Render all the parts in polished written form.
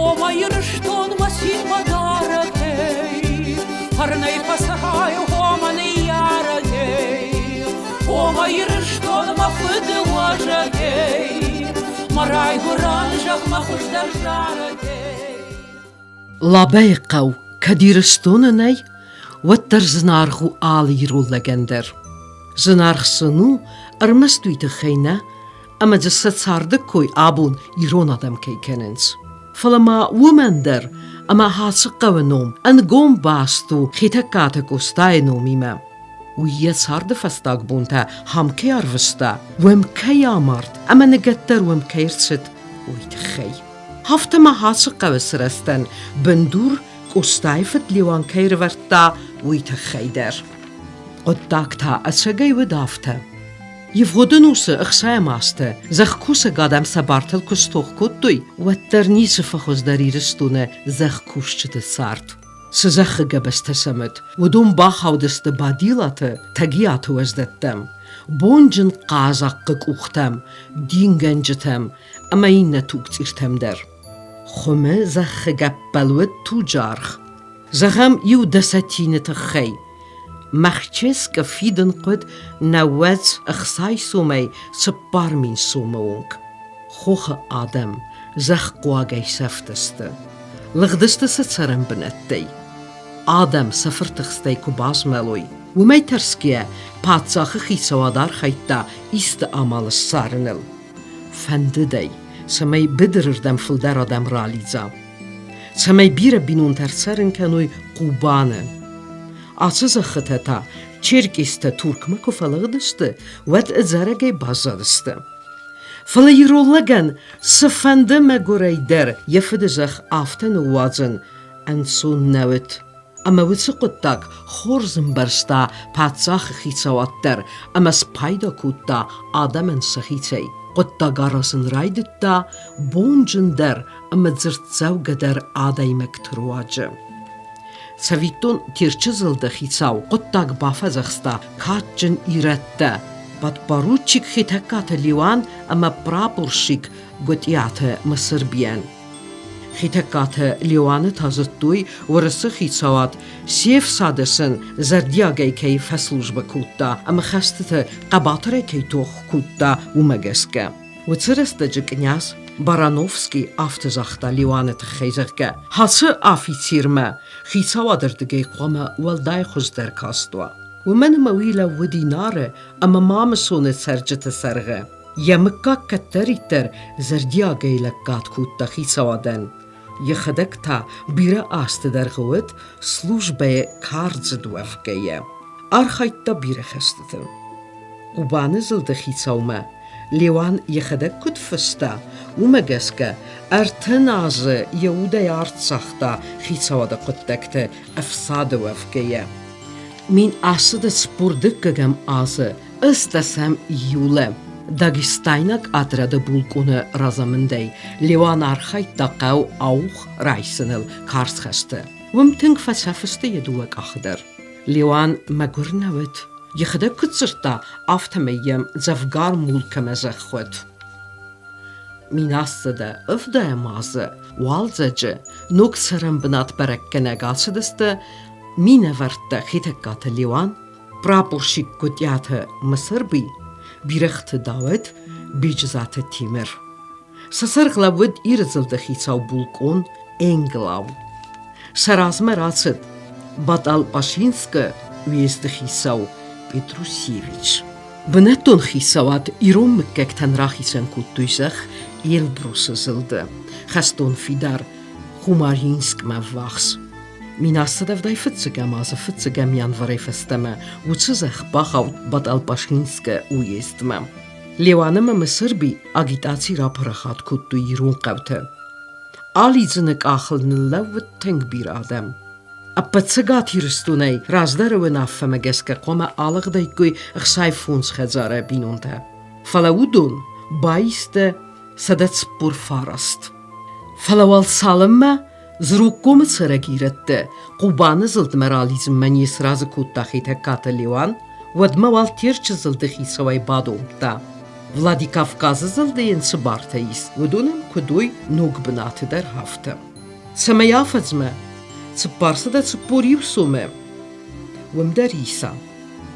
О, мӕ Ирыстон, мӕ цин, мӕ дарӕгӕй, Фӕрнӕй фӕцӕрай, о, мӕ ныййарӕгӕй. О, мӕ Ирыстон, мӕ фыды уӕзӕгӕй, Мӕ райгуырӕн зӕхх, мӕ хуыздӕр зарӕгӕй. Лабӕйы хъӕу кӕд Ирыстоны нӕй, уӕддӕр зынаргъ у алы ирон лӕгӕн дӕр. Зынаргъ сын у ӕрмӕст уый тыххӕй нӕ, ӕмӕ дзы сӕ царды кой абон ирон адӕм кӕй кӕнынц. Фӕлӕ ма уымӕн дӕр, ӕмӕ ацы хъӕуы ном ӕнгом баст у Хетӕгкаты Къостайы номимӕ. Уый йӕ царды фӕстаг бонтӕ хам кӕй арвыста, уым кӕй амард ӕмӕ ныгӕд дӕр уым кӕй ӕрцыд, уый тыххӕй. Афтӕ ма ацы хъӕуы сырӕзтӕн бындур Къостайы фыд Леуан кӕй рывӕрдта, уый тыххӕй дӕр. Хъуыддаг та ӕцӕгӕй уыд афтӕ. Ивгъуыд ӕнусы ӕхсайӕм азты зӕхкусӕг адӕм сӕ бартыл куы стох кодтой, уӕддӕр ницы фӕхуыздӕр Ирыстоны зӕхкусджыты цард. Цы зӕххы гӕбӕзтӕ сӕм уыд, уыдон бахаудысты Бадилаты, Тӕгиаты уӕздӕттӕм, бонджын хъазахъхъы къухтӕм, дингӕнджытӕм ӕмӕ иннӕ тугцъиртӕм дӕр. Хуымы зӕххы гӕппӕл уыд туджы аргъ. Зӕгъӕм, иу дӕсӕтины тыххӕй. Мӕхческы фидын хъуыд 96 сомӕй 4000 сомы онг. Хохы адӕм зӕххъуагӕй сӕфтысты. Лыгъдысты сӕ цӕрӕн бынӕттӕй. Адӕм сӕ фыртыхстӕй куы базмӕлой, уымӕй тӕрсгӕйӕ паддзахы хицауад архайдта исты амал ссарыныл. Фӕндыд ӕй, цӕмӕй быдырырдӕм фылдӕр адӕм ралидза. Цӕмӕй бирӕ бинонтӕ ӕрцӕрын кӕной Хъубаны. Ацы зӕххытӕ та черкестӕ Туркмӕ куы фӕлыгъдысты, уӕд ӕдзӕрӕгӕй баззадысты. Фӕлӕ ирон лӕгӕн цыфӕнды мӕгуырӕй дӕр йӕ фыды зӕхх афтӕ ныууадзын ӕнцон нӕ уыд. Ӕмӕ уыцы хъуыддаг хорз ӕмбӕрста паддзахы хицауад дӕр ӕмӕ спайда кодта адӕмӕн сӕхицӕй. Хъуыддаг аразын райдыдта бонджындӕр ӕмӕ дзырддзӕугӕдӕр адӕймӕгты руаджы. Цӕвиттон, Терчы зылды хицау хъуыддаг бафӕдзӕхста кадджын ирӕттӕ, подпоручик Хетӕгкаты Леуан ӕмӕ прапорщик Гуытъиаты Мысырбийӕн. Хетӕгкаты Леуаны та зыдтой, Уырысы хицауад се фсады сын зӕрдиагӕй кӕй фӕслужбӕ кодта ӕмӕ хӕстыты хъӕбатырӕй кӕй тох кодта, уымӕ гӕсгӕ. Уыцы рӕстӕджы къняз Барановский афтӕ загъта Леуаны тыххӕй, зӕгъгӕ, ацы афицермӕ хицауады рдыгӕй хъуамӕ уӕлдай хуыздӕр каст уа. Уымӕн ӕмӕ уый лӕууыди Нары ӕмӕ Мамысоны цӕрджыты сӕргъы. Йӕ мыггаг кӕддӕриддӕр зӕрдиагӕй лӕггад кодта хицауадӕн. Йӕхӕдӕг та бирӕ азты дӕргъы уыд службӕйы кардзыд уӕвгӕйӕ. Архайдта бирӕ хӕстыты. Хъубаны зылды хицаумӕ Леуан йӕхӕдӕг куыд фыста, уымӕ гӕсгӕ 30 азы йӕ удӕй арт цагъта хицауады хъуыддӕгты ӕфсады уӕвгӕйӕ. Мин ацыды 42-ӕм азы ӕстдӕсӕм июлы дагестайнаг отряды булкъоны разамындӕй Леуан архайдта хъӕу Аух райсыныл карз хӕсты. Уым тынг фӕцӕф сты йӕ дыууӕ къахы дӕр. Леуан мӕгуыр нӕ уыд. Йӕхӕдӕг куыд дзырдта, афтӕмӕй йӕм дзӕвгар мулк ӕмӕ зӕхх уыд. 1770 азы уалдзӕджы ног цӕрӕнбынат бӕрӕггӕнӕг ацыдысты минӕвӕрттӕ Хетӕгкаты Леуан, прапорщик Гуытъиаты Мысырби, Бирӕгъты Дауыт, Беджызаты Темыр. Сӕ сӕргъ лӕууыд Иры зылды хицау булкъон Энглау. Сӕ размӕ рацыд Баталпашинскы уезды хицау Петрусевич. Бынӕттон хицауад ирон мыггӕгтӕн рахицӕн кодтой зӕхх Эльбрусы зылды, хӕстон фидар Хумаринскмӕ ввахс. 1775 азы фыццӕгӕм январӕй фӕстӕмӕ уыцы зӕхх бахауд Баталпашинскы уездмӕ. Леуан ӕмӕ Мысырби агитаци рапарахат кодтой ирон хъӕуты. Алидзыны къахыл ныллӕууыд тынг бирӕ адӕм. Ӕппӕт Цӕгат Ирыстонӕй раздӕры уынаффӕмӕ гӕсгӕ хъуамӕ алыгъдаиккой 65 хӕдзары бинонтӕ. Фӕлӕ уыдон баисты 149. Фӕлӕ уал цалынмӕ Зруггомы цӕрӕг ирӕттӕ Хъубаны зылдмӕ ралидзынмӕ не сразы кодта Хетӕгкаты Леуан, уӕдмӕ уал Терчы зылды хицауӕй бадомдта. Владикавказы зылды йын цы бартӕ ис, уыдон ӕм куыд уой ног бынаты дӕр, афтӕ. Цӕмӕй афӕдзмӕ 441 сомы уым дӕр иса.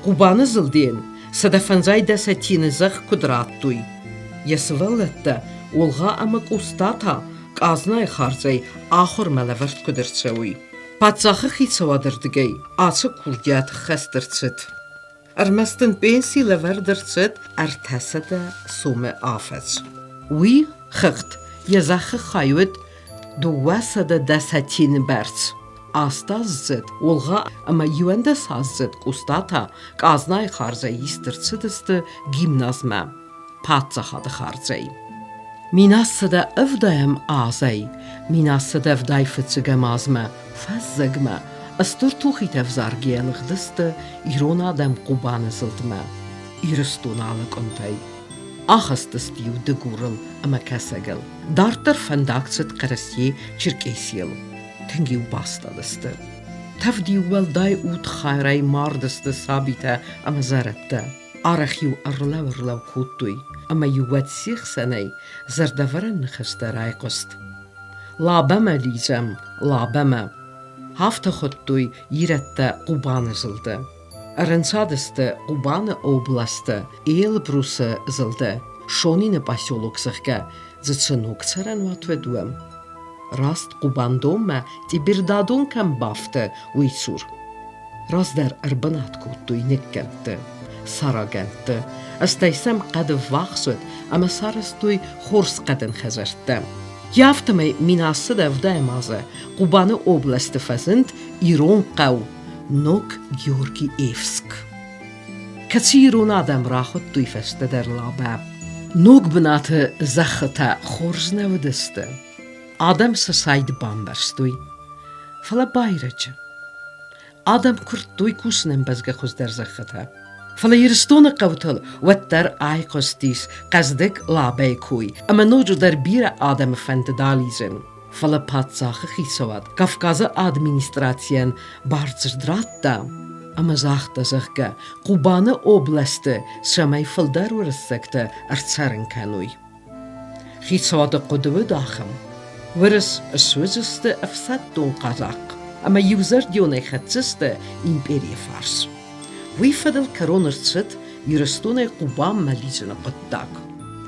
Хъубаны зылдӕн 150 дӕсӕтины зӕхх куыд радтой. Йӕ сывӕллӕттӕ Олгъа ӕмӕ Къоста та къазнайы хардзӕй ахуырмӕ лӕвӕрд куыд ӕрцӕуой. Паддзахы хицауады рдыгӕй ацы курдиат хӕст ӕрцыд. Ӕрмӕст ын пенси лӕвӕрд ӕрцыд 300 сомы афӕдз. Уый хыгъд йӕ зӕххы хай уыд 200 дӕсӕтины бӕрц. Астаздзыд Олгъа ӕмӕ 11-аздзыд Къоста та къазнайы хардзӕй ист ӕрцыдысты гимназмӕ паддзахады хардзӕй. 1170 азӕй 1175 азмӕ фӕззӕгмӕ стыр тухитӕ ӕвзаргӕйӕ лыгъдысты ирон адӕм Хъубаны зылдмӕ Ирыстоны алы къуымтӕй. Ахызтысты-иу Дыгурыл ӕмӕ Кӕсӕгыл. Дарддӕр фӕндаг цыд Хъӕрӕсе-Черкесийыл. Тынг-иу бастадысты. Тӕвд-иу уӕлдай удхарӕй мардысты сабитӕ ӕмӕ зӕрӕдтӕ. Арӕх-иу ӕрлӕу-ӕрлӕу кодтой, ӕмӕ-иу уӕд се хсӕнӕй зӕрдӕвӕрӕн ныхӕстӕ райхъуыст. Лабӕмӕ лидзӕм, Лабӕмӕ! Афтӕ хуыдтой ирӕттӕ Хъубаны зылды. Ӕрӕнцадысты Хъубаны областы Эльбрусы зылды, Шонины поселок, зӕгъгӕ, дзы цы ног цӕрӕнуат уыд, уым. Раст Хъубандонмӕ Тибердадон кӕм бафты, уый цур. Раздӕр ӕрбынат кодтой ныккӕндты, сарагӕндты, стӕй сӕм хъӕды ввахс уыд ӕмӕ сарӕзтой хорз хъӕдын хӕдзӕрттӕ. Йӕ афтӕмӕй 1000 ӕвдайӕм азы Хъубаны областы фӕзынд ирон хъӕу Ног Георгиевск, кӕцы ирон адӕм рахуыдтой фӕстӕдӕр Лабӕ. Ног бынаты зӕххытӕ хорз нӕ уыдысты. Адӕм сӕ сайд бамбӕрстой, фӕлӕ байрӕджы. Адӕм куырдтой кусынӕн бӕзгӕ хуыздӕр зӕххытӕ. Фӕлӕ Ирыстоны хъӕутыл уӕддӕр айхъуыстис хъӕздыг Лабӕйы кой ӕмӕ ноджыдӕр бирӕ адӕмы фӕндыд алидзын. Фӕлӕ паддзахы хицауад Кавказы администрацийӕн бардзырд радта ӕмӕ загъта, зӕгъгӕ, Хъубаны областы цӕмӕй фылдӕр уырыссӕгтӕ ӕрцӕрын кӕной. Хицауады хъуыды уыд ахӕм: уырыс суыдзысты ӕфсӕддон хъазахъхъ ӕмӕ иузӕрдионӕй хӕцдзысты империйы фарс. Уый фӕдыл кӕрон ӕрцыд Ирыстонӕй Хъубанмӕ лидзыны хъуыддаг.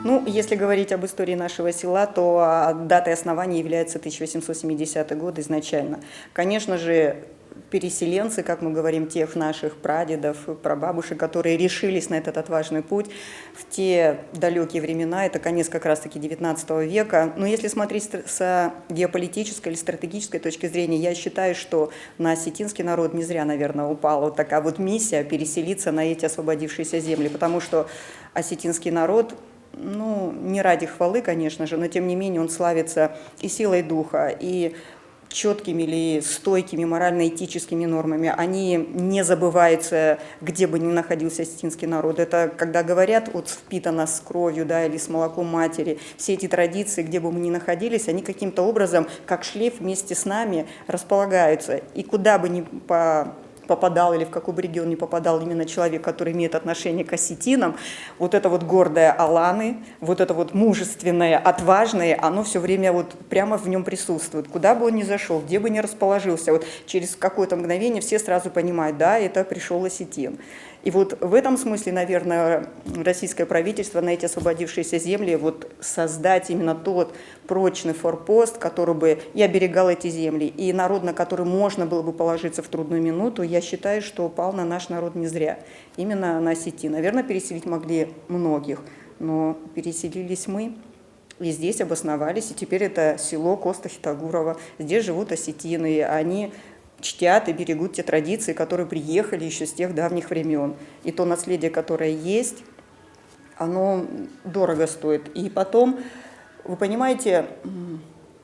Ну, если говорить об истории нашего села, то датой основания является 1870 год изначально. Конечно же, переселенцы, как мы говорим, тех наших прадедов, прабабушек, которые решились на этот отважный путь в те далекие времена, это конец как раз-таки 19 века. Но если смотреть с геополитической или стратегической точки зрения, я считаю, что на осетинский народ не зря, наверное, упала вот такая вот миссия переселиться на эти освободившиеся земли, потому что осетинский народ, ну, не ради хвалы, конечно же, но тем не менее он славится и силой духа, и четкими или стойкими морально-этическими нормами. Они не забываются, где бы ни находился осетинский народ. Это когда говорят, вот впитано с кровью, да, или с молоком матери. Все эти традиции, где бы мы ни находились, они каким-то образом, как шлейф, вместе с нами располагаются. И куда бы ни по попадал или в какой бы регион не попадал именно человек, который имеет отношение к осетинам, вот это вот гордое Аланы, вот это вот мужественное, отважное, оно все время вот прямо в нем присутствует. Куда бы он ни зашел, где бы ни расположился, вот через какое-то мгновение все сразу понимают, да, это пришел осетин. И вот в этом смысле, наверное, российское правительство на эти освободившиеся земли вот создать именно тот прочный форпост, который бы и оберегал эти земли, и народ, на который можно было бы положиться в трудную минуту, я считаю, что пал на наш народ не зря. Именно на осетин. Наверное, переселить могли многих, но переселились мы. И здесь обосновались, и теперь это село Коста-Хетагурова. Здесь живут осетины, они чтят и берегут те традиции, которые приехали еще с тех давних времен. И то наследие, которое есть, оно дорого стоит. И потом, вы понимаете,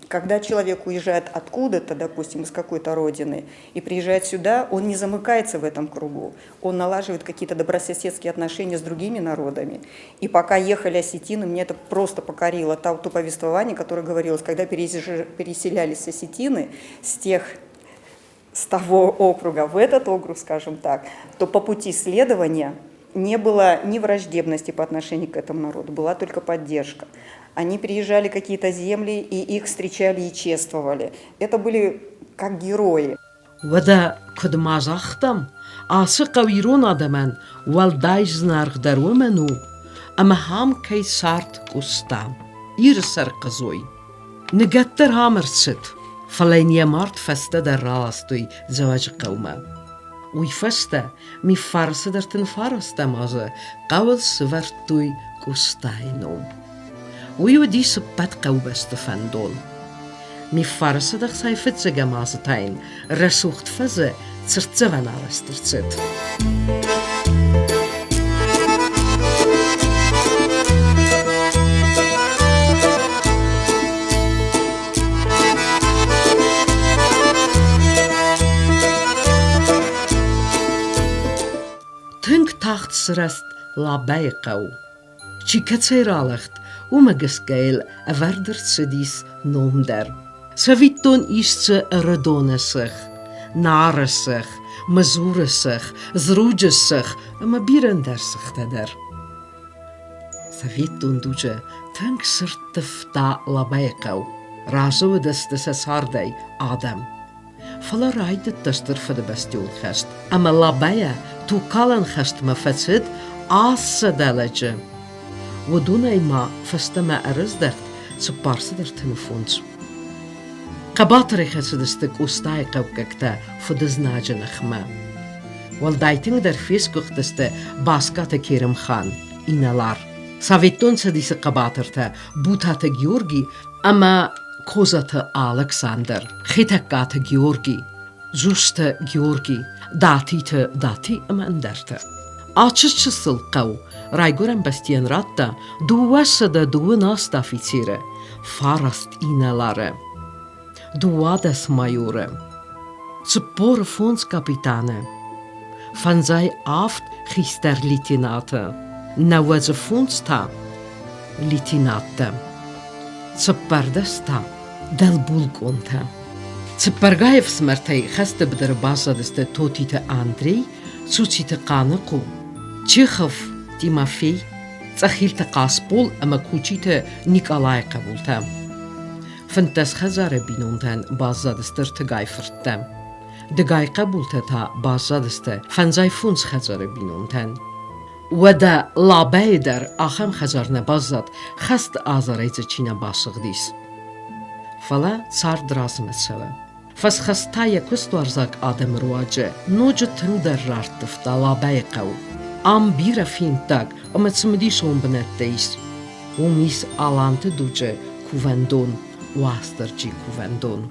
Когда человек уезжает откуда-то, допустим, из какой-то родины, и приезжает сюда, он не замыкается в этом кругу, он налаживает какие-то добрососедские отношения с другими народами. И пока ехали осетины, мне это просто покорило то, то повествование, которое говорилось, когда переселялись осетины с тех с того округа в этот округ, скажем так, то по пути следования не было ни враждебности по отношению к этому народу, была только поддержка. Они приезжали какие-то земли, и их встречали и чествовали. Это были как герои. Уӕдӕ, куыд ма загътам, ацы хъӕу ирон адӕмӕн уӕлдай зынаргъдӕр уымӕн у, ӕмӕ ам кӕй цард Къоста, Иры сӕрхъызой. Ныгӕд дӕр ам ӕрцыд, фӕлӕ йын йӕ мард фӕстӕдӕр раластой Дзӕуӕджыхъӕумӕ. Уый фӕстӕ Миффарсы дӕр 39 азы хъӕуыл сывӕрдтой Къостайы ном. Уый уыдис ӕппӕт хъӕубӕсты фӕндон. Миффары сӕдӕхсай фыццӕгӕм азы та йын рӕсугъд фӕзы цыртдзӕвӕн арӕзт ӕрцыд. Тынг тагъд сырӕзт Лабӕйы хъӕу. Чи кӕцӕй ралӕгъд, уымӕ гӕсгӕ йыл ӕвӕрд ӕрцыдис ном дӕр. Цӕвиттон ис дзы Ӕрыдоны сых, Нары сых, Мызуры сых, Зруджы сых ӕмӕ бирӕ ӕндӕр сыхтӕ дӕр. Советон дуджы тынг сырдтывта Лабӕйы хъӕу, разы уыдысты сӕ цардӕй адӕм. Фӕлӕ райдыдта Стыр Фыдыбӕстӕйон хӕст, ӕмӕ Лабӕйӕ тугкалӕн хӕстмӕ фӕцыд 700 лӕджы. Уыдонӕй ма фӕстӕмӕ ӕрыздӕхт 435. Хъӕбатырӕй хӕцыдысты Къостайы хъӕуккӕгтӕ фыдызнаджы ныхмӕ. Уӕлдай тынгдӕр фесгуыхтысты Баскаты Керымхан, инӕлар, Советон Цӕдисы хъӕбатыртӕ Бутаты Георги ӕмӕ Козаты Алыксандр, Хетӕгкаты Георги, Джусты Георги, Датиты Дати ӕмӕ ӕндӕртӕ. Ацы чысыл хъӕу райгуырӕн бӕстийӕн радта 228 афицеры, фараст инӕлары, 12 майоры, 45 капитаны, 57 хистӕр лейтенанты, 95 та лейтенанттӕ, 14 та дӕлбулкъонтӕ. Цыппӕргай ӕфсымӕртӕй хӕсты быдыры баззадысты Тотиты Андрей, Цуциты Хъаныхъо, Чехов Тимофей, Цъӕхилты Хъасбол ӕмӕ Кучиты Никъалайы хъӕбултӕ. 15 хӕдзары бинонтӕн баззадысты ӕртыгай фырттӕ. Дыгай хъӕбултӕ та баззадысты 55 хӕдзары бинонтӕн. Уӕдӕ Лабӕйы дӕр ахӕм хӕдзар нӕ баззад, хӕсты азарӕй дзы чи нӕ басыгъдис. Фӕлӕ цард размӕ цӕуы. Фӕсхӕст та йӕ куыстуарзаг адӕмы руаджы ноджы тынгдӕр рарттывта Лабӕйы хъӕу. Ам бирӕ фенддаг ӕмӕ цымыдисон бынӕттӕ ис. Уым ис Аланты дуджы кувӕндон, Уастырджи кувӕндон.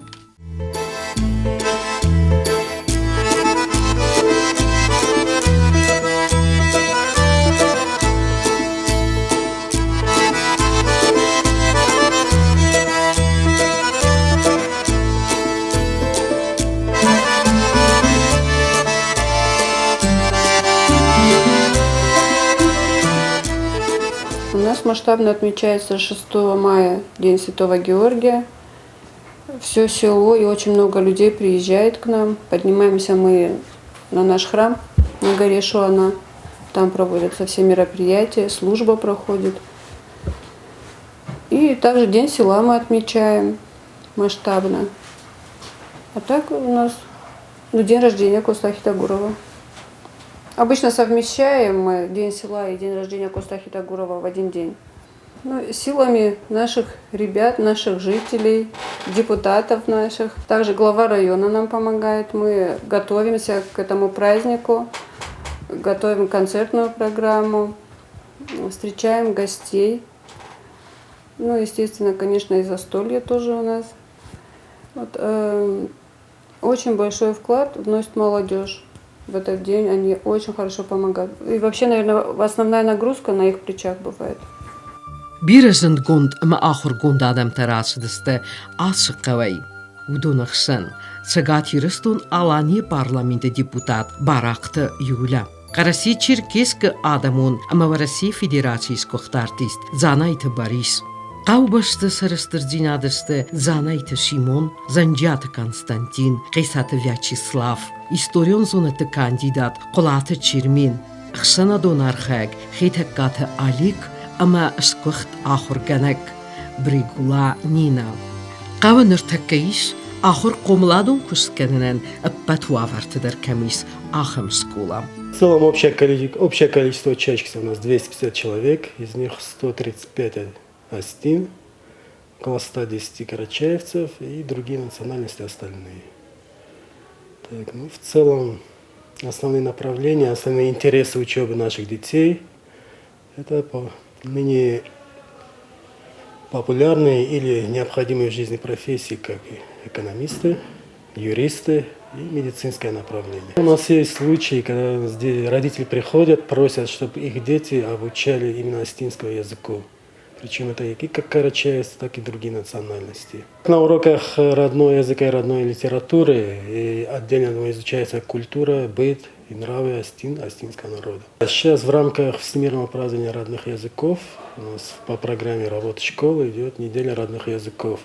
У нас масштабно отмечается 6 мая День Святого Георгия. Все село и очень много людей приезжает к нам. Поднимаемся мы на наш храм на горе Шуана. Там проводятся все мероприятия, служба проходит. И также День села мы отмечаем масштабно. А так у нас ну, день рождения Коста Хитагурова. Обычно совмещаем мы День села и день рождения Коста Хитагурова в один день. Ну, силами наших ребят, наших жителей, депутатов наших. Также глава района нам помогает. Мы готовимся к этому празднику, готовим концертную программу, встречаем гостей. Ну, естественно, конечно, и застолье тоже у нас. Вот, очень большой вклад вносит молодежь в этот день. Они очень хорошо помогают. И вообще, наверное, основная нагрузка на их плечах бывает. Бирӕ зындгонд ӕмӕ ахуыргонд адӕмтӕ рацыдысты ацы хъӕуӕй. Уыдоны хсӕн Цӕгат Ирыстон-Аланийы парламенты депутат Барахъты Юля, Хъӕрӕсе-Черкесскы адӕмон ӕмӕ Уӕрӕсейы Федерацийы сгуыхт артист Дзанайты Борис. Хъӕубӕсты сӕрыстырдзинад сты Дзанайты Симон, Зӕнджиаты Константин, Хъесаты Вячеслав, историон зонӕдты кандидат Хъуылаты Чермен, ӕхсӕнадон архайӕг Хетӕгкаты Алик ӕмӕ сгуыхт ахуыргӕнӕг Бригула Нина. Хъӕуы ныртӕккӕ ис, ахуыр-хъомыладон куыст кӕнынӕн ӕппӕт уавӕрты дӕр кӕм ис, ахӕм скъола. В целом общее количество учащихся у нас 250 человек, из них 135 осетин, около 110 карачаевцев и другие национальности остальные. Так, ну, в целом основные направления, основные интересы учебы наших детей – это по ныне популярные или необходимые в жизни профессии, как экономисты, юристы и медицинское направление. У нас есть случаи, когда родители приходят, просят, чтобы их дети обучали именно осетинскому языку. Причем это и как карачаевцы, так и другие национальности. На уроках родного языка и родной литературы и отдельно изучается культура, быт и нравы осетин, осетинского народа. Сейчас в рамках Всемирного празднования родных языков у нас по программе работы школы идет неделя родных языков.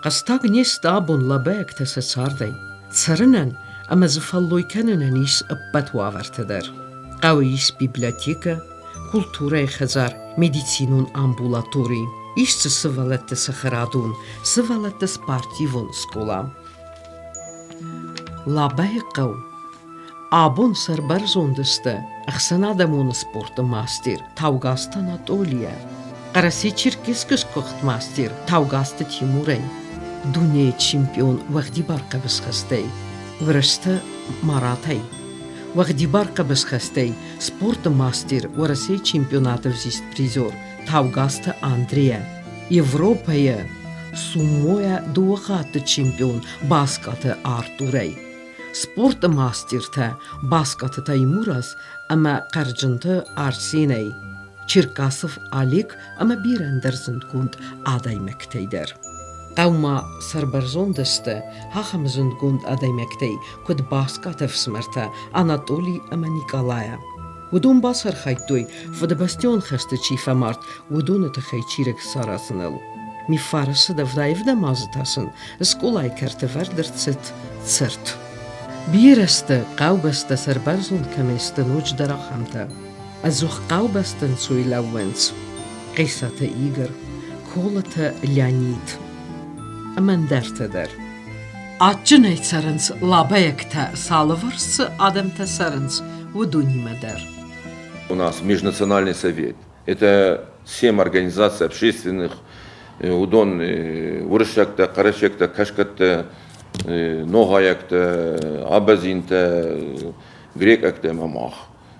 Хъӕстаг не сты абон лабӕйӕгтӕ сӕ цардӕй. Цӕрынӕн ӕмӕ дзы фӕллой кӕнынӕн ис ӕппӕт уавӕртӕ дӕр. Хъӕуы ис библиотекӕ, культурӕйы хӕдзар, медицинон амбулатори, ис дзы сывӕллӕтты цӕхӕрадон, сывӕллӕтты спортивон скъола. Лабӕйы хъӕу абон сӕрбӕрзонд сты ӕхсӕнадӕмон спорты мастер Таугазты Анатолийӕ, Хъӕрӕсе-Черкесскы сгуыхт мастер Таугазты Тимурӕй, дунейы чемпион уӕгъдибар хъӕбысхӕстӕй Уӕрӕсты Маратӕй, уӕгъдибар хъӕбысхӕстӕй спорты мастер Уӕрӕсейы чемпионаты ӕвзист призер Таугазты Андрейӕ, Европӕйы суммойӕ дыууӕ хатты чемпион Баскаты Артурӕй, спорты мастертӕ Баскаты Таймураз ӕмӕ Хъӕрджынты Арсенӕй, Черкасов Олег ӕмӕ бирӕ ӕндӕр зындгонд адӕймӕгтӕй дӕр. Хъӕу ма сӕрбӕрзонд сты ахӕм зындгонд адӕймӕгтӕй, куыд Баскаты ӕфсымӕртӕ Анатолий ӕмӕ Николая. Уыдон бацархайдтой, Фыдыбӕстӕйон хӕсты чи фӕмард, уыдоны тыххӕй чирыг саразыныл. Миффарсы ӕвдай-ӕвдӕм азы та сын скъолайы кӕрты вӕрд ӕрцыд цырт. Бирӕ сты, хъӕубӕстӕ сӕрбӕрзонд кӕмӕй сты ноджыдӕр ахӕмтӕ. Ӕдзух хъӕубӕсты ӕнцой лӕууынц Хъесаты Игорь, Колыты Леонид ӕмӕ ӕндӕртӕ дӕр. Адджынӕй цӕрынц лабӕйӕгтӕ, цалывӕрс цы адӕмтӕ цӕрынц, уыдонимӕ дӕр. У нас Межнациональный совет. Это семь организаций общественных, уыдон уырыссӕгтӕ, хъӕрӕсӕгтӕ, кӕсгӕттӕ, ногъайӕгтӕ, абазинтӕ, грекъӕгтӕ ӕмӕ мах.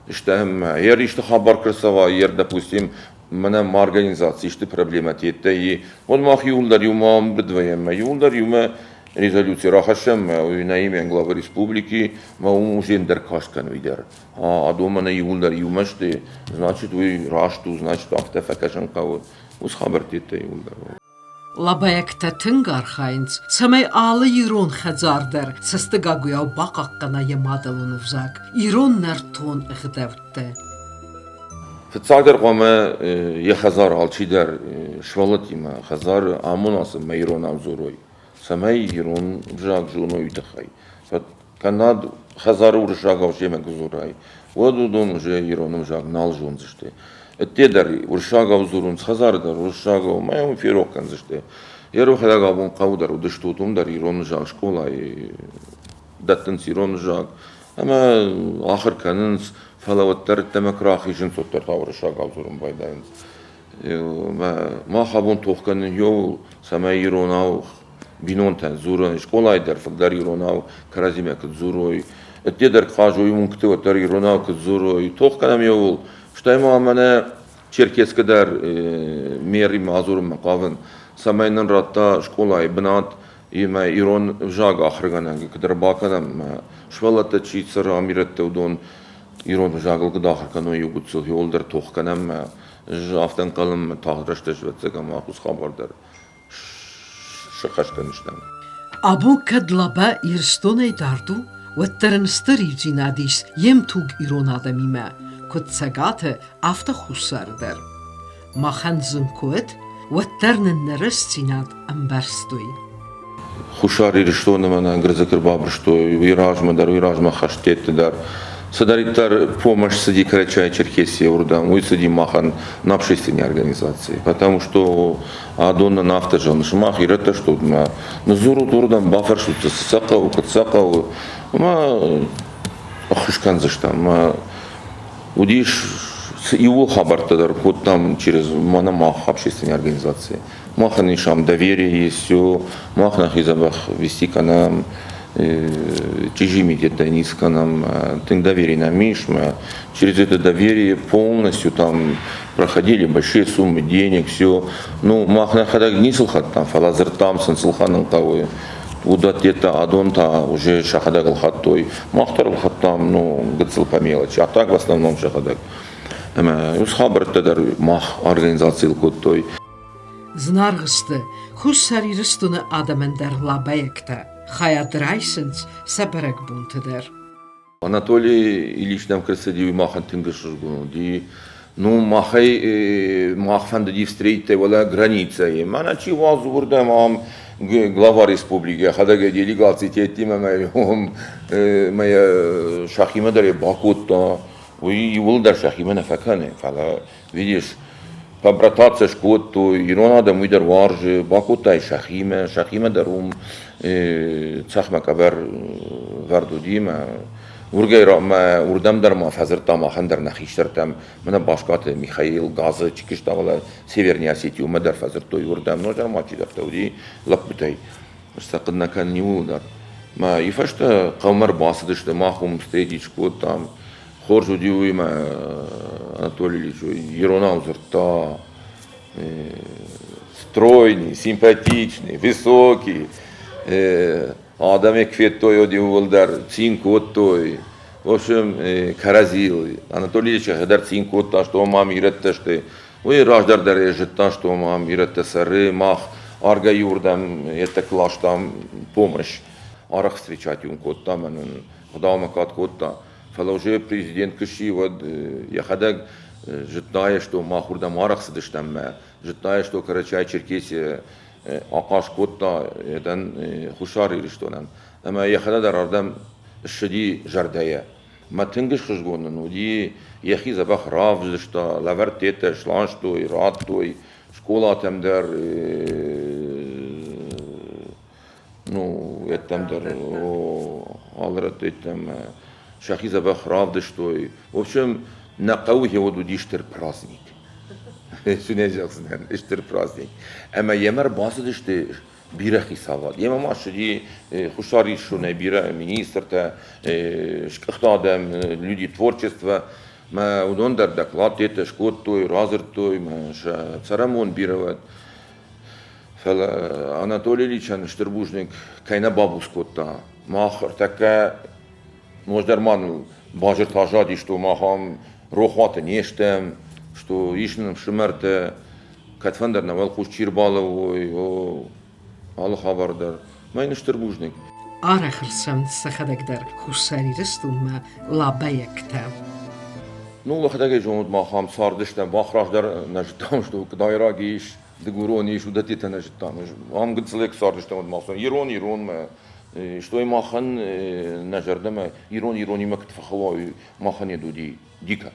Стӕм ер исты хабар куы рцӕуа, ер, допустим, мӕнӕ ма организаци исты проблемӕтӕ и, уӕд мах иууылдӕр иумӕ ӕмбырд вӕййӕм, иууылдӕр иумӕ резолюци рахӕссӕм, уый нӕ имя главы республики, ӕмӕ уым уже ӕндӕр каст кӕны уый дӕр. Адон мӕнӕ иууылдӕр иумӕ сты, значит, уый раст у, значит, афтӕ фӕкӕсын хъӕуы. Уыцы хабӕрттӕ иууылдӕр. Лабӕйӕгтӕ тынг архайынц, цӕмӕй алы ирон хӕдзар дӕр цӕстыгагуыйау бахъахъхъӕна йӕ мадӕлон ӕвзаг, ирон нӕртон ӕгъдӕуттӕ. Фыццагдӕр хъуамӕ йӕ хӕдзар алчидӕр сывӕллӕттимӕ хӕдзары амона сын мӕ иронау дзурой, цӕмӕй ирон ӕвзаг зоной, уый тыххӕй. Кӕнӕд хӕдзары уырыссагау семӕ куы дзурай, Уӕд уыдон уже ирон ӕвзаг нал зондзысты. Ӕдде дӕр уырыссагау дзурынц, хӕдзары дӕр уырыссагау, ӕмӕ уым ферох кӕндзысты. Йе рвхӕрӕг абон хъӕуы дӕр уыдыстут, уым дӕр ирон ӕвзаг скъолайы дӕттынц ирон ӕвзаг ӕмӕ ахуыр кӕнынц, фӕлӕ уӕддӕр ӕддӕмӕ куы рахизынц, уӕддӕр та уырыссагау дзурын байдайынц. Мах абон тох кӕнын иуыл, цӕмӕй иронау бинонтӕн дзурын, скъолайы дӕр фылдӕр иронау кӕрӕдзимӕ куыд дзурой, ӕдде дӕр хъазой уынгты, уӕддӕр иронау куыд дзурой. Тох кӕнӕм иуыл. Стӕй ма мӕнӕ Черкесскы дӕр меримӕ адзурынмӕ хъавын, цӕмӕй нын радта скъолайы бынат ӕмӕ ирон ӕвзаг ахуыргӕнӕг куыд ӕрбакӕнӕм, сывӕллӕттӕ чи цӕры ам ирӕттӕ, уыдон ирон ӕвзагыл куыд ахуыр кӕной, иу гыццыл иуылдӕр тох кӕнӕм ӕмӕ ӕз афтӕ ӕнхъӕлын, тагъд рӕстӕджы ӕвӕццӕгӕн мах уыцы хабар дӕр сӕххӕст кӕндзыстӕм. Абон кӕд Лабӕ Ирыстонӕй дард у, уӕддӕр ын стыр ивдзинад ис йе мтуг ирон адӕмимӕ, куыд Цӕгаты, афтӕ Хуссары дӕр. Махӕн зын куы уыд, уӕддӕр нын нӕ рӕстдзинад ӕмбӕрстой. Хуссар Ирыстоны мӕнӕ гуырдзы ӕрбабырстой, уый размӕ дӕр, уый размӕ хӕстӕтты дӕр. Цыдӕриддӕр помощь цыди Карачай-Черкесийӕ уырдӕм, уый цыди махӕн на общественной организации. Потому что адон нын афтӕ зӕгъын, сымах ирӕттӕ стут мӕ ныдздзурут уырдӕм, бафӕрсут цы сӕ хъӕуы, куыд сӕ хъӕуы, ӕмӕ ӕххуыс кӕндзыстӕм. Мӕ уыдис иууыл хабӕрттӕ дӕр кодтам через мӕнӕ мах общественной организации. Махӕн ис ам доверие есть, все, мах нӕхи дзӕбӕх вести кӕнӕм, чъизи митӕ ницы кӕнӕм, тынг доверие нӕм ис, мы через это доверие полностью там проходили большие суммы денег, все. Ну, мах нӕхӕдӕг ницы лхӕдтам, фӕлӕ дзырдтам сын, цы лхӕнын хъӕуы. Уыдӕттӕ адон та уже сӕхӕдӕг ӕлхӕдтой. Мах дӕр ӕлхӕдтам, ну, гыццыл по мелочи, а так в основном сӕхӕдӕг. Ӕмӕ уыцы хабӕрттӕ дӕр мах организацийыл кодтой. Зынаргъ сты Хуссар Ирыстоны адӕмӕн дӕр лабӕйӕгтӕ, хайад райсынц сӕ бӕрӕгбонты дӕр. Анатолий Ильич нӕм куы рцыди, уый махӕн тынг ӕхсызгон уыди. Ну, махӕй мах фӕндыди встретить уӕлӕ границӕйы. Мӕнӕ чи уадзы уырдӕм ам глава республики, йӕхӕдӕг йӕ делегаци теттимӕ мӕ йӕ сӕхимӕ дӕр бакодта. Уый иууылдӕр сӕхимӕ нӕ фӕкӕны, фӕлӕ Видишь, побрататься скодтой, ирон адӕм уый дӕр уарзы, бакодтай сӕхимӕ, сӕхимӕ дӕр уым цӕхмӕ къӕбӕр вӕрд уыди мӕ уыргӕй мӕ уырдӕм дӕр ма фӕдзырдта махӕн дӕр нӕ хистӕртӕм, мӕнӕ Баскаты Михаил Газы чи куыста, фӕлӕ Северный Осетии уымӕ дӕр фӕдзырдтой уырдӕм, ноджы ма чидӕртӕ уыди лӕппутӕй. Сӕ хъыг нӕ кӕнын иууылдӕр. Мӕ и фӕстӕ хъӕумӕ ӕрбацыдысты, мах уым встретить скодтам. Хорз уыди уыимӕ Анатолий Ильич, иронау дзырдта стройный, симпатичный, высокий. Адӕм куы федтой, уӕд иууылдӕр цин кодтой. В общем, кӕрӕдзийыл. Анатолий Ильич йӕхӕдӕг цин кодта, что мам ирӕттӕ сты. Уый раздӕр дӕр зыдта, что мам ирӕттӕ цӕры, мах аргӕ иуырдӕм еттӕ ластам помощь. Арӕх встречать-иу кодта мӕнӕн, Хуыдаумӕ кад кодта. Фӕлӕ уже президент куы сси, уӕд йӕхӕдӕг зыдта, что мах уырдӕм арӕх цыдыстӕм мӕ зыдта, что Карачай-Черкесия ахъаз кодта дӕн Хуссар Ирыстонӕн. Ӕмӕ йӕхӕдӕг дӕр ардӕм ссыди зӕрдӕйӕ. Мӕ тынг ӕхсызгон ын уыди, йӕхи дзӕбӕх равдыста, лӕвӕрттӕ сластой, радтой скъолатӕм дӕр ну, еттӕм дӕр, алы рӕтты сӕхи дзӕбӕх равдыстой. В общем, нӕ хъӕуы гъеуӕд уыди стыр праздник. Цынӕ зӕгъдзынӕн, стыр праздник. Ӕмӕ йемӕ ӕрбацыдысты бирӕ хицауад. Йемӕ ма ссыди Хуссар Ирыстонӕй бирӕ министртӕ, скъыхты адӕм, люди творчества. Мӕ уыдон дӕр докладтӕ скодтой, радзырдтой, мӕ сӕ цӕрӕнбон бирӕ уӕд. Фӕлӕ Анатолий Ильичӕн стыр бузныг, кӕй нӕ бабуц кодта. Мах ӕртӕккӕ ноджыдӕр ма ныл базыртӕ аззади, что мах ам рохуаты не стӕм, что ис нын ӕфсымӕртӕ, кӕдфӕндӕр нӕ уӕлхъус чи рбалӕууой, о, алы хабар дӕр. Мӕ йын стыр бузныг. Арӕх ӕрцӕуынц сӕхӕдӕг дӕр Хуссар Ирыстонмӕ лабӕйӕгтӕ. Ну, уӕхӕдӕг зонут, мах ам цардыстӕм, мах раздӕр нӕ зыдтам, что кдайраг ис, дыгурон ис, уыдӕттӕ нӕ зыдтам. Ам гыццылӕй куы цардыстӕм, уӕд мах ирон иронмӕ. Стой махӕн нӕ зӕрдӕмӕ ирон иронимӕ куыд фӕхауа, махӕн йед уыди дико.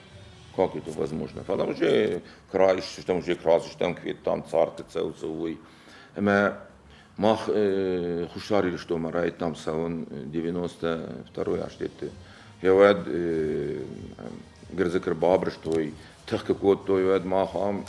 Как это возможно? Фӕлӕ уже край стӕм, уже красыстӕм, федтам царды цӕуы уый. Ӕмӕ мах Хуссар Ирыстонмӕ райдыдтам цӕуын 92 азтӕтты. Уӕд Гырдзыкы ӕрбабырстой, тых куы кодтой, уӕд мах ам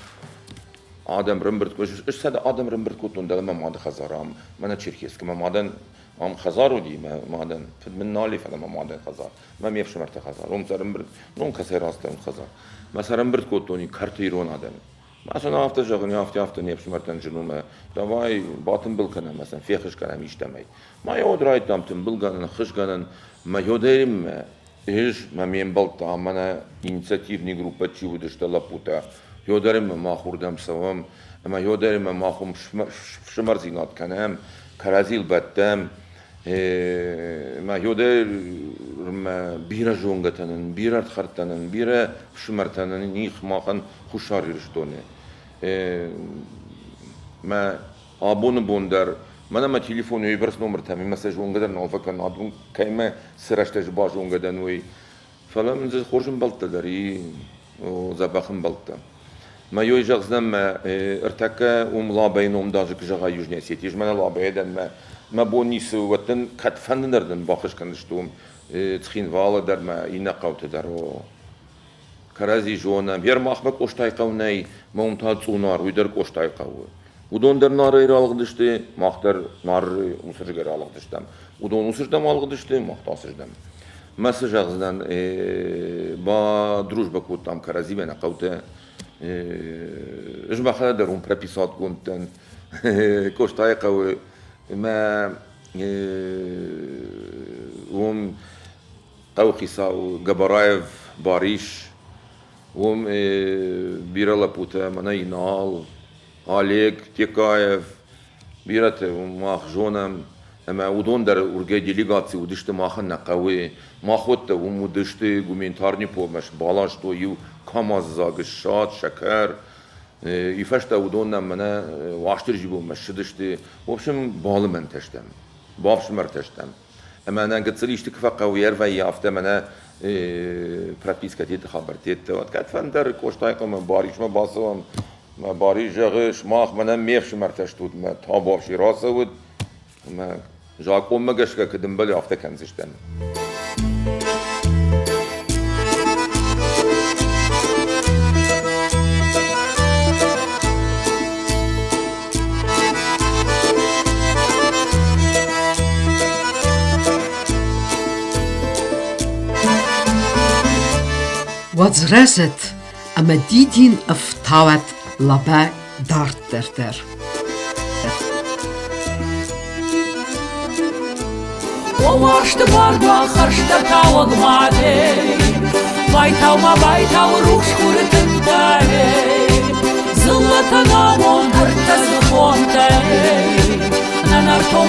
адӕм рымбырд кодтой. Ӕз адӕм рымбырд кодтон дӕлӕ мӕ мады хӕдзар ам, мӕнӕ Черкесскы. Мӕ мадӕн ам хӕдзар уыди, мӕ мадӕн, фыд мын нал и, фӕлӕ мӕ мадӕн хӕдзар, мӕ ме фсымӕрты хӕдзар. Уым сӕ ӕрӕмбырд, ну, кӕцӕй рацыдтӕн хӕдзар. Мӕ сӕ ӕрӕмбырд кодтон кӕрты ирон адӕмы. Мӕ сын афтӕ зӕгъын, афтӕ-афтӕ не фсымӕртӕн зын у мӕ давай батымбыл кӕнӕм, мӕ сын феххуыс кӕнӕм истӕмӕй. Ма йӕ уӕд райдыдтам тымбылгӕнӕн, ххуысгӕнӕн, мӕ йодӕримӕ ӕз мӕ ме мбӕлттӕ мӕнӕ инициативный группӕ чи уыдысты лӕппутӕ, йодӕримӕ мах уырдӕм цӕуӕм ӕмӕ йодӕримӕ мах уым фсымӕрдзинад кӕнӕм, кӕрӕдзийыл бӕттӕм. Мӕ йодӕримӕ бирӕ зонгӕтӕ нын, бирӕ ӕрдхӕрдтӕ нын, бирӕ фсымӕртӕ нын их махӕн Хуссар Ирыстоны. Мӕ абоны бон дӕр мӕнӕ мӕ телефоны уыйбӕрц номыртӕ мӕ сӕ зонгӕ дӕр нал фӕкӕнын, адон кӕимӕ цы рӕстӕджы базонгӕ дӕн, уый. Фӕлӕ мын дзы хорз ӕмбӕлттӕ дӕр и, дзӕбӕх ӕмбӕлттӕ. Мӕ ёй зӕгъдзынӕн, мӕ ӕртӕккӕ уым Лабӕйы ном даже куы зӕгъай Южный Осетии, ӕз мӕнӕ Лабӕйӕ дӕн, мӕ мӕ бон ницы у, уӕд дын кӕдфӕнды дӕр дын баххуыс кӕндзысты уым Цхинвалы дӕр мӕ иннӕ хъӕуты дӕр. О, кӕрӕдзи зонӕм. Йе рмахмӕ Къостайы хъӕу нӕй, мӕ уым та Цъунар, уый дӕр Къостайы хъӕу у. Уыдон дӕр Нарӕй ралыгъдысты, мах дӕр Нары уыцырдыгӕй ралыгъдыстӕм. Уыдон уыцырдӕм алыгъдысты, мах та ацырдӕм. Мӕ цы зӕгъдзынӕн, ба дружбӕ кодтам кӕрӕдзимӕ нӕ хъӕутӕ. Ӕз мӕхӕдӕг дӕр уым прописатгонд дӕн Къостайы хъӕуы. Мӕ уым хъӕуыхицау Габараев Барис, уым бирӕ лӕппутӕ, мӕнӕ Инал, Олег Текаев, бирӕтӕ уым мах зонӕм, ӕмӕ уыдон дӕр уыргӕй делегаци уыдысты махӕн нӕ хъӕуы. Махуӕттӕ уым уыдысты гуманитарный помощь, баластой иу КАМАЗ-дзаг ссад, сӕкӕр. И фӕстӕ уыдон нӕм мӕнӕ Уастырджи бонмӕ ссыдысты. В общем, балымӕнтӕ стӕм, бафсымӕртӕ стӕм. Ӕмӕ нӕ гыццыл исты куы фӕхъӕуы, ӕрвӕййы, афтӕ мӕнӕ пропискӕтеты хабӕрттӕ, уӕд кӕд фӕндӕр Къостайы хъӕумӕ Барисмӕ бацӕуӕм, мӕ Барис зӕгъы, сымах мӕнӕ ме фсымӕртӕ стут, мӕ табуафси рацӕуӕд, ӕмӕ закъонмӕ гӕсгӕ куыд ӕмбӕлы, афтӕ кӕндзыстӕм. Уадз рӕзӕд ӕмӕ дидин ӕфтауӕд Лабӕ дарддӕр дӕр. О уарзты бардуаг хӕрзтӕ тауӕг мадӕй, Байтау ма байтау рухс хуры тынтӕй, Дзыллӕтӕн амонд ӕртӕ дзыхонтӕй, Нӕ нӕртон.